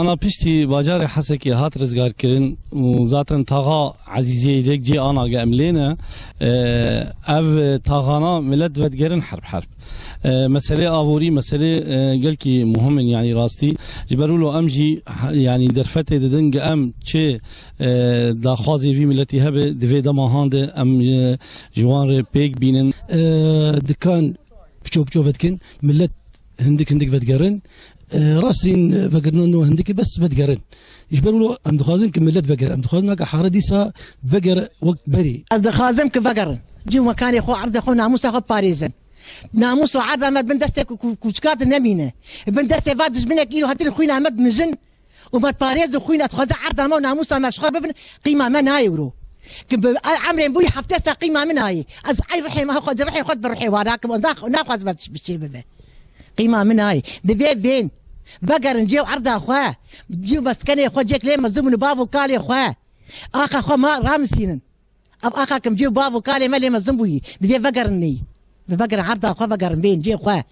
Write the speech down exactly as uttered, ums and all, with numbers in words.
Ana piştî bajarê Hesekê hat rizgarkirin û zaten taxa Ezîziyê yek cê ana ge em lê ne, e, ev taxana millet vedigerin herb herb. E, meselê avorî, meselê, e, gelkî muhim in, yanî rastî. Ji ber wilo em jî, ha, yanî derfetê didin ge em çi, e, daxwazê vî milletî hebe, di vê dema han de em, e, ji wan re pêk bînin. E, dikan piço piço vedikin, millet hindik hindik vedigerin. E, rastîn, e, vegirina nû hindikî bes vedigerin. Ji ber wilo em dixwazin ki millet vegere. Em dixwazin naka hare dîsa vegere wek berî. Ez dixwazim ki vegerin. Cî û mekanê xwe, erdê xwe, namûsa xwe parêzin. Namûs û erda me bin destê ku, ku, kûçika de nemîne. Bin destê va dijminek îro hetin xwîna me dimijin. Û me parêz û xwîn ez xweze erda me û namûsa me ji xwe bibin, qîma me nayê wiro. Ki bi, e, emrên bûyî hefte se qîma min nayê. Ez ey rihê me xwe, rihê xwe bi rihê wa nakim, ez nax-, naxwazim ez tişt bi çê bibe. Qîma min nayê. Divê bên. Vegerin cê û erda xwe. Cî û meskenê xwe, cêk lê mezin bûn û bav û kalê xwe. Axa xwe ma ramisînin. Ev axa kim cê û bav û kalê me lê mezin bûyî. Divê vegerin ney. Bi vegerin erda xwe vegerin bên cê xwe.